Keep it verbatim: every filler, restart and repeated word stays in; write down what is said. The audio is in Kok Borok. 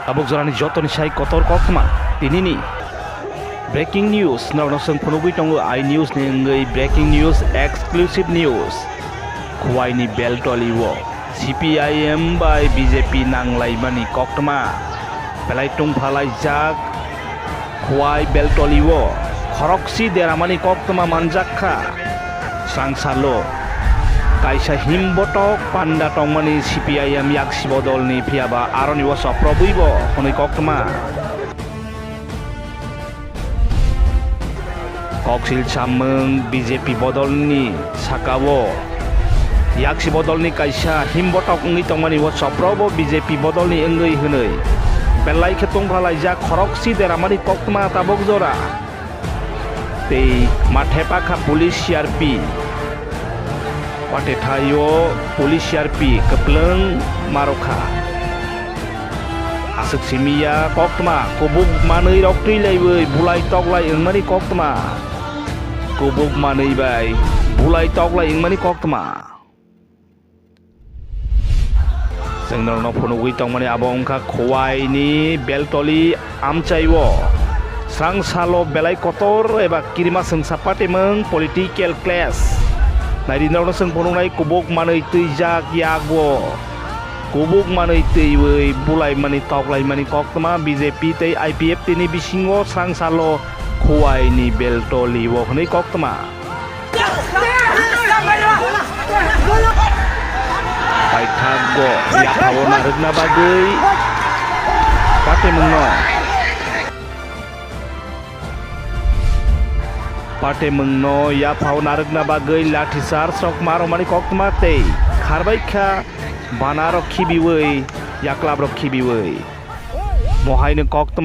Tabuk jorani jotoni sai kotor koktma tinini breaking news norokno chwng phunugwi tongo. I news ni wngwi breaking news, exclusive news. Khowai ni Beltoli o C P I M bai B J P nanglaimani koktma belai tungphalaijak. Khowai Beltoli o khorokchi deramani koktma manjakha. Srangsalo kaisa himbotok panda tongmani C P I M yaksi bodolni, phiyaba aroni o soprobwibo hwnwi koktma. Koksil samung B J P bodolni sakao yaksi bodolni kaisa himbotok wngwi tongmani o soprobo B J P bodolni wngwi hwnwi belai khe tungphalaijak khorokchi deramani koktma tabuk jora. Tei mathe pakha police C R P. Watethai o police C R P kwplwng marokha. Aswk simi ya koktma, kubuk manwi rok twi laiwi bulai toklai wngmani koktma. Kubuk manwi bai bulai toklai wngmani koktma. Chwng norokno phunugwi tongmani abo wngkha Khowai ni Beltoli amchai o srangsalo belai kotor eba kirima swngsa patimung political clash. Naidi norokno chwng phunuknai kubuk manwi twijak yago. Kubuk manwi twiwi bulaimani toklaimani koktma B J P tei I P F T ni bisingo srangsalo Khowai ni Beltoli o hwnwi koktma. Paithakgo yaphao narwkna bagwi patimungno. Patimungno yaphao narwkna bagwi lathi charge rok ma rwmani koktma tei kharbai kha bana rok khibiwi, yaklap rok khibiwi. Mohaino koktma.